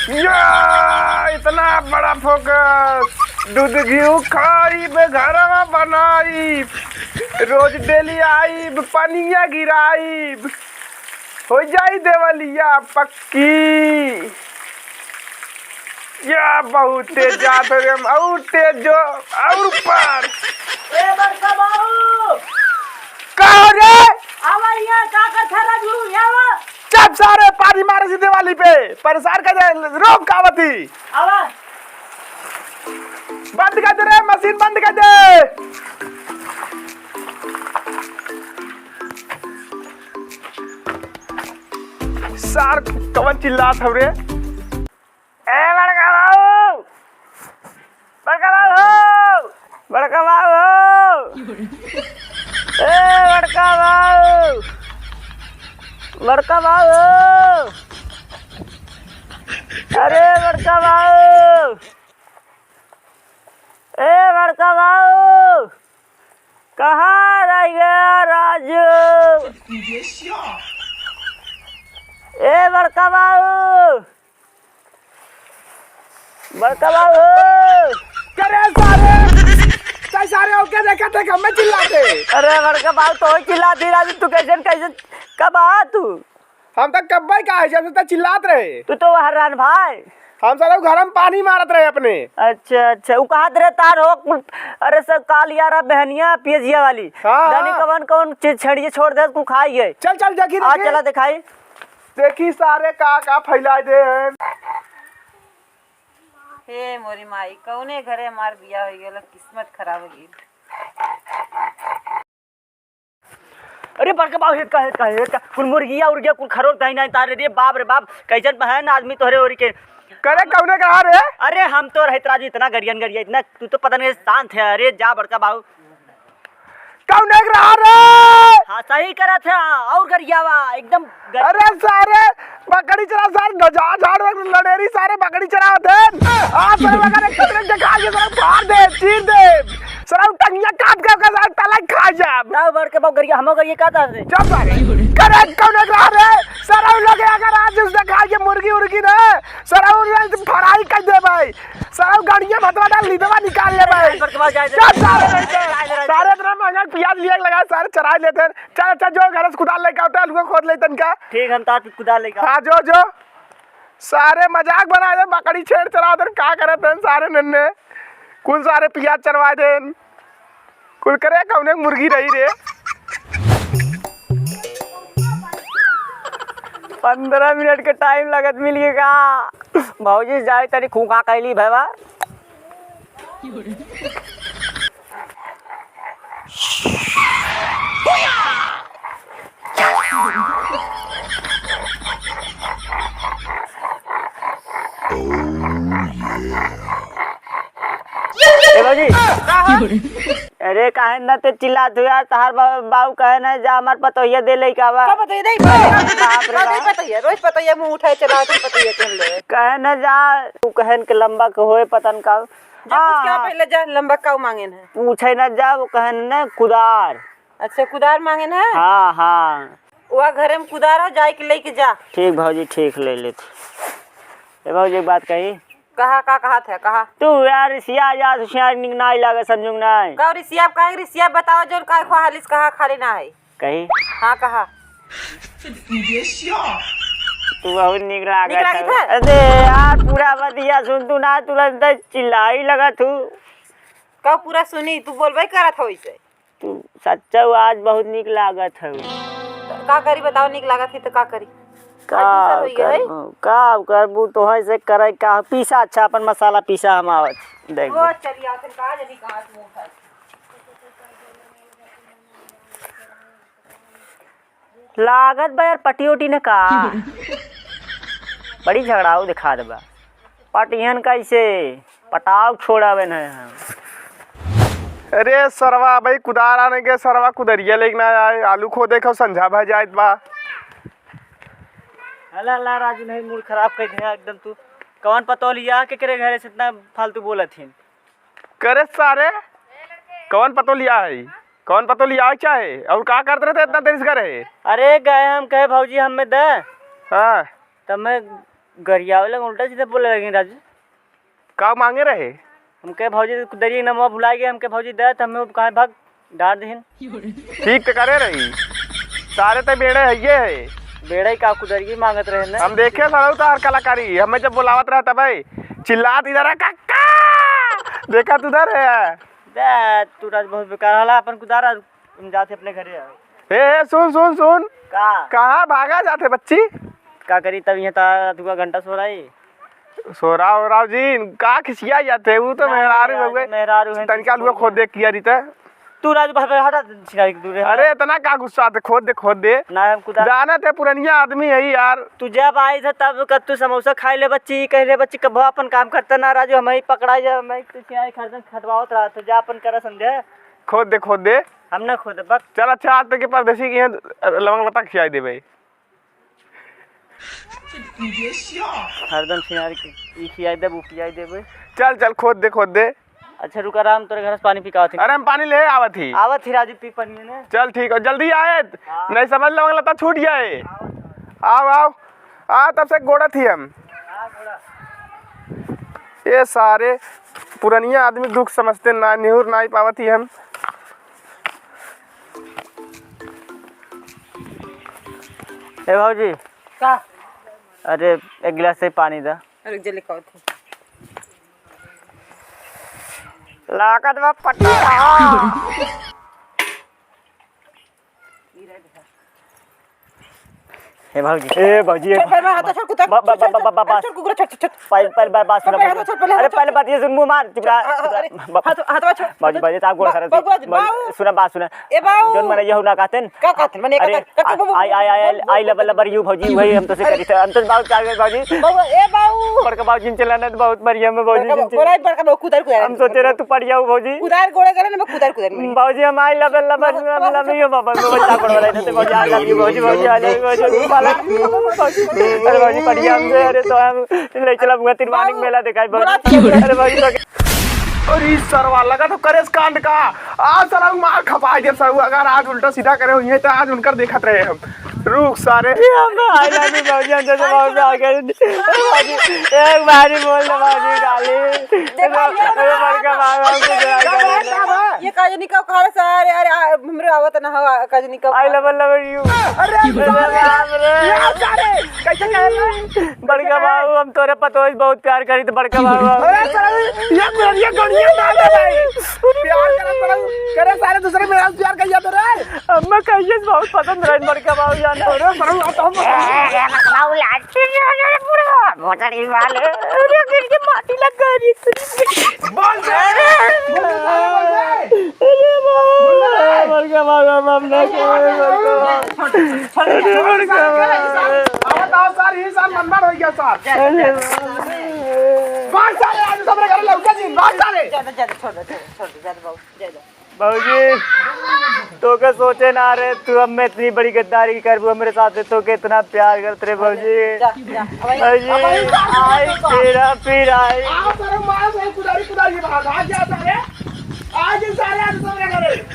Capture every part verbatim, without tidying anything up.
या, इतना बड़ा फोकस। दूध घिउ खाइब, घरवा बनाइब, रोज डेली आइब, पनिया गिराइब, हो जाई देवलिया पक्की। या, बहुत तेज जात हो रे हम, और तेज जो, और ऊपर। ए बड़का बाबू! का हो रे? आवा यहाँ, का करत है राजू? यहाँ आवा। चुप सारे, पानी मारे सी देवाली पे, परेशान कर दे, रोक कावती। आवा। बंद कर दे रे, मशीन बंद कर दे। सार कवन चिल्लात हव रे? ए बड़का बाबू, बड़का बाबू हो, बड़का बाबू हो। ए बड़का बाबू, बड़का बाबू हो। अरे बड़का बाबू, ए बड़का बाबू, कहाँ रह गया राजू? ए बड़का बाबू, बड़का बाबू। करे सारे, तै सारे ओके देखा थे, हमें चिल्लाते। अरे बड़का बाबू, तो ही चिल्लाती राजू, तू कैसे, कैसे, कब आ तू? हम तो कब्बे का है, जब से तो चिल्लात रहे। तू तो हरान भाई। हम सारे घर में पानी मारत रहे अपने। अच्छा, अच्छा, उ कहत रहे तार हो कुल, अरे सब काल यारा बहनिया पियजिया वाली। हाँ, जानी हाँ। कवन कवन चीज छड़िए छोड़ दे, तू खाई है। चल, चल, देखी, आ, देखी। चला दिखाई। देखी सारे का का फैला दे हैं। हे मोरी माई, कौने घरे हमार बियाह हो गया, किस्मत खराब हो गई। अरे बड़का बाबू, हेत का, हेत का, हेत का, कुल मुर्गिया उर्गिया, कुल खरोर दही नहीं तारे रे, बाप रे बाप, कैसन बहन आदमी तोहरे ओरी के। करे कौने कहा रे? अरे हम तो रहित राजू इतना गरियन गरिया, इतना तू तो पता नहीं शांत है। अरे जा बड़का बाबू। कौने के रहा रे? हाँ, सही करत है, और गरियावा, एकदम गर- अरे सारे, बकरी चरा सारे, न जा झाड़ लड़ेरी सारे, बकरी चरावत हैं। आज सारे लगा रे, कतरे देखा के सारे फाड़ दे, चीर दे। सारे टंगिया काट के ओकर सारे तलक खा जाब। ताऊ बड़के बाबू गरिया, हमो गरिया का तार दे। चुप सारे। करे कौने के रहा रे? सारे लोग अगर आज उस देखा के मुर्गी उर्गी ना, सारे उन फराई कर दे भाई। सारे गड़िया भतवा डाल लीदवा निकाल ले भाई। पर के पास जाए दे। चल सारे। जाए दे, जाए दे। सारे इतना महंगा प्याज लिया लगा, सारे चराई लेते हैं। चल अच्छा, जो घर से कुदाल लेके आवते हैं, अलुआ खोद लेते हैं का। ठीक, हम तार कुदाल लेके हाँ, जो, जो। सारे मजाक बनाए दे, बकरी छेड़ चरावत हैं, का करत हैं सारे नन्हे। कुल सारे प्याज चरवाए दे। कुल करे कौने मुर्गी रही रे। पन्द्रह मिनट के टाइम लगत मिल गया का? भौजी जाए तनी खूंखा कैली भैया। ए भौजी। का हो? अरे काहे ना ते चिल्लात हो यार, तहार बा-, बाऊ कहे ना जा हमार पतोहिया दे लइका बा। का पतोहिया दे? बाप रे रोज बाप। पतोहिया, रोज पतोहिया मुंह उठाए चला, तुम पतोहिया कह ले। कहे ना जा, तू कहन के लंबा के होए पतन का। जा पूछ के आ हाँ, पहले जा, लंबा का मांगेन है? पूछे ना जा, वो कहन ना कुदार। अच्छा, कुदार मांगेन है? हाँ, हाँ। वह घरे में कुदार है, जाए के लेके जा। ठीक भौजी, ठीक ले लेत। ए भौजी, एक बात कही। कहा, का कहत है, कहा। तू यार रिसिया जा, रिसिया निक नाई लागे, समझू नाई। का रिसिया, काहे रिसिया बताओ, जोन का खो हालिस, कहा खाली ना है। कही। हाँ, कहा। तू बहुत निक लागत निक लागत है। है? अरे यार, पूरा बतिया सुन तू ना, तुरंत चिल्लाई लगा तू। का पूरा सुनी, तू बोलबे करत हो इसे। तू सच्चा आज बहुत निक लागत हउ। का करी बताओ, निक लागत ही तो का करी? का आज दूसर होई है। करबू, का करबू, तोहई से करे का, पीसा अच्छा अपन मसाला पीसा, हम आवत। देख। वो चली आवत है, का जानी कहाँ से मुंह उठाई। लागत बा यार पटी ओटी ने का। बड़ी झगड़ाऊ दिखात बा। पटिहन कैसे? पटाव छोड़ावे न हम। अरे सरवा, भाई कुदार आने के, सरवा कुदरिया लेके ना आए, आलू खोदे खाओ, संझा भा जाइत बा। हला ला राजू, नहीं मूड खराब कर दिया एकदम तू। कौन पतोलिया के करे घरे से इतना फालतू बोलत हिन? करे सारे, कौन पतोलिया है? कौन पतोलिया है चाहे? और का करत रहे थे इतना देर से घरे? अरे गए हम कहे भौजी हमें दे। हाँ। तब मैं गरियावे लगे, उल्टा सीधा बोले लगे, राजू। का मांगे रहे? हमके भौजी कुदरी नमवा भुला गए, हमके भौजी दे, त हमें कहाँ भाग डार दिहिन। ठीक त करे रही, सारे त बेड़े हइये है। बेड़े का कुदरी मांगत रहे न। हम देखे सरऊ तोहार कलाकारी, हमें जब बुलावत रहे तबे चिल्लात इधर आ, "कक्का!" देखा तू उधर है। दे, तू राज बहुत बेकार हला, अपन कुदार आ, हम जाते अपने घरे आ। ए, ए, सुन, सुन, सुन। का? कहाँ भागा जाते बच्ची? का करी तब यहाँ ता अधुआ घंटा सो रहा है। सोरा ओराव जी, का खिसिया जाते? ऊ तो ना, मेहरारू मेहरारू, हउवे। मेहरारू हैं, तनिका तो लुआ खोद दे किया रीते। तू राजू भाई, भाई, हटा, छिनारी के दूर रहे, हटा। अरे, इतना का गुस्सा आते? खोद दे, खोद दे। ना, हम कुदार जानत है, पुरनिया आदमी है यार। तू जब आई था, तब कद तू समोसा खाए ले बच्ची, कह ले बच्ची, कब अपन काम करता ना राजू, हम ही पकड़ा जा, हम ही तो छिनारी खरदन खटवावत रहा, तो जा अपन करा समझे। खोद दे, खोद दे। हम ना खोद, बक। चल, अच्छा, आज तक के परदेसी के यहाँ लवंग लता खियाई देबे। हरदम सिनार के, ई खियाई देब, ऊ पियाई देब। चल, चल, खोद दे, खोद दे। अच्छा, रुक, आराम, तोरे घर से पानी पी के आवत ही। अरे, हम पानी ले आवत ही। आवत ही, राजू, पी पानी ने। चल, ठीक है, जल्दी आए, हाँ। नहीं समझ लवंग लता छूट जाए। आवत ही। आओ, आओ, आ, तब से गोड़त ही हम। हाँ, गोड़ा। ये सारे पुरनिया आदमी दुख समझते ना, निहुर ना ही पावत ही हम। ए भौजी। का? अरे, एक गिलास से पानी दा। अरे, जल्दी खाओ तू। लागत बा पट्टा। हे भौजी। ए भौजी, ए छोड़, पहले हाथ छोड़, कुत्ता, बा-, बा-, छोड़, बा-, छोड़, बा-, बा-, छोड़, कुकुर, छोड़, छोड़, छोड़। पहले, पहले बा-, बात सुना, पहले हाथ छोड़, पहले अरे, हाथ छोड़। पहले बात ये सुन, मुंह मार, चुप रहा। अ-, अ-, अरे, बा-, हाथ, हाथ छोड़। भौजी, भौजी, आप गोड़ बा-, सरत बाबू, बाबू। सुना, बात सुना। ए बाबू। जौन मने यहू ना कहतेन। का कहतेन? मने अरे, कहतेन, का, का, आ-, वो, वो, आई, आई, आई, वो, आई love, love you, भौजी, वो। वही हम तो से अरे, करी थे। हम तो बाबू, क्या गए, भौजी? बाबू, ए बाबू। बड़का बाबू जिन चला ना, तो बहुत बढ़िया में, भौजी, बड़का जिन बाबू, चला। बोला, बड़का बाबू, कुदार, कुदार। हम सोचे रहे, तू पड़ जाऊ, भौजी। कुदार गोड़े करे ना, मैं कुदार, कुदार में। भौजी, हम आई love, love, बाबू, love, बाबू, love you, बाबू, बाबू, क्या गोड़ वाला है, तो भौजी, I love you, भौजी, भौजी, I love you, भौजी, भौजी। अरे, भौजी, पड़ गया हमसे, अरे, तो हम ले चला, बुआ, तिरवानी मेला दिखाई, भौजी। बोला, अरे, भौजी, तो अरे, ई सरवा लगा तो करे कांड का। आज साला मार खपाई दे सरवा, अगर आज उल्टा सीधा करे हुई है तो आज उनकर देखत रहे हम। रुक सारे। ये हम I love you भौजी, हम जैसे बहुत आ गए। भौजी, एक बारी बोल दे भौजी गाली। देखा ये अरे बड़का भाई, हम कुछ नहीं करेंगे। ये का जनी का खा रहे सारे, अरे, आ, हमरे आवत ना हो, आ, का जनी का I love, love you। अरे, अरे बाप रे। ये सारे, कैसे कह रहे हैं? बड़का बाबू, हम तोरे पतोह से बहुत प्यार करी थे, बड़का बाबू। अरे सारे, ये मेरी ये गड़िया ना ले भाई। प्यार करे सारे, करे सारे दूसरे मेरा प्यार कहिया तो रे। अम्मा कहिए से बहुत पसंद रहे बड़का बाबू जान। अरे सारे, अब तो हम बाबू लाठी से अरे पूरा मोटरी वाले। अरे गिर के माटी लग गई। बोल बे। अरे बाबू, बड़का बाबू, हम, हम ना खेले, बड़का बाबू। अरे बड़का बाबू। अब बताओ सर, ये सर नंबर हो गया सर। अरे बाबू। बात सारे, आज सबरे घर लौटा जी, बात सारे। ज्यादा, ज्यादा, छोड़ दे, छोड़ दे, छोड़ दे, ज्यादा बाबू, ज्यादा। भौजी, तोके सोचे ना रहे, तू हमें इतनी बड़ी गद्दारी करबू हमरे साथ, तोके इतना प्यार करत रहे भौजी। जा, जा, अब भौजी, अब भाई, आई तेरा फिर आई। आओ, सारे मारो, सारे कुदारी, कुदारी, भाग, भाग जा, सारे। आज ही सारे, आज सबरे घरे।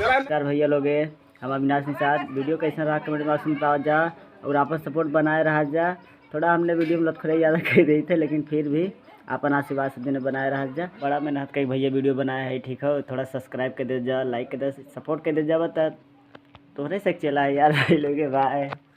नमस्कार भैया लोगे, हम अविनाश निषाद। वीडियो कैसन रहा, comment में सुन पाओ जा, और आपन support बनाए रहा जा। थोड़ा हमने वीडियो में लतखोरे ज्यादा कर दी थे, लेकिन फिर भी आपन आशीर्वाद सब दिन बनाए रह जा। बड़ा मेहनत कई भैया वीडियो बनाए है, ठीक है, थोड़ा subscribe कर दे जा, like कर दे, support कर दे जा। बता तोहरे से चला है यार भाई लोग, bye।